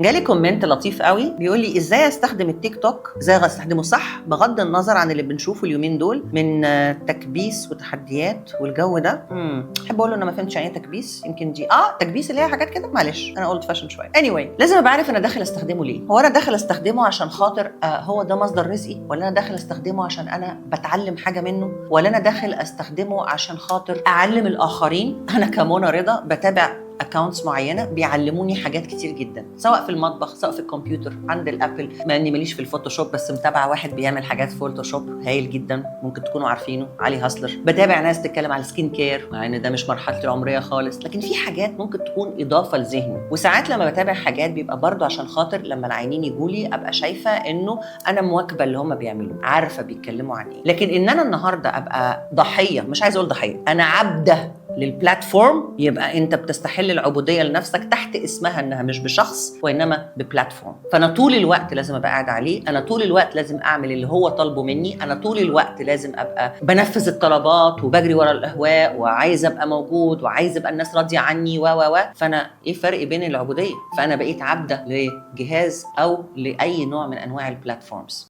جالي comment لطيف قوي بيقول لي: ازاي استخدم التيك توك، ازاي استخدمه صح، بغض النظر عن اللي بنشوفه اليومين دول من تكبيس وتحديات والجو ده؟ احب اقول له انا ما فهمتش يعني ايه تكبيس. يمكن دي تكبيس اللي هي حاجات كده، معلش انا old fashion شويه. anyway، لازم ابقى عارف انا داخل استخدمه ليه. هو انا داخل استخدمه عشان خاطر هو ده مصدر رزقي، ولا انا داخل استخدمه عشان انا بتعلم حاجة منه، ولا انا داخل استخدمه عشان خاطر اعلم الاخرين؟ انا كمنى رضا بتابع accounts معينة بيعلموني حاجات كتير جدا، سواء في المطبخ، سواء في الكمبيوتر عند ال Apple، مع اني ماليش في ال Photoshop، بس متابعه واحد بيعمل حاجات Photoshop هايل جدا، ممكن تكونوا عارفينه، علي هاسلر. بتابع ناس تتكلم على ال skin care، مع ان ده مش مرحلتي العمرية خالص، لكن في حاجات ممكن تكون اضافه لذهني. وساعات لما بتابع حاجات بيبقى برضو عشان خاطر لما العيانين يجولي ابقى شايفه انه انا مواكبة اللي هم بيعملوه، عارفه بيتكلموا عن ايه. لكن ان انا النهارده ابقى ضحيه، مش عايزه اقول ضحيه، انا عبده لل platform، يبقى انت بتستحل العبودية لنفسك تحت اسمها انها مش بشخص وانما ب platform. فانا طول الوقت لازم ابقى قاعد عليه، انا طول الوقت لازم اعمل اللي هو طالبه مني، انا طول الوقت لازم ابقى بنفذ الطلبات وبجري ورا الاهواء وعايز ابقى موجود وعايز ابقى الناس راضية عني و و و فانا ايه الفرق بين العبوديه؟ فانا بقيت عبده لجهاز او لاي نوع من انواع ال platforms.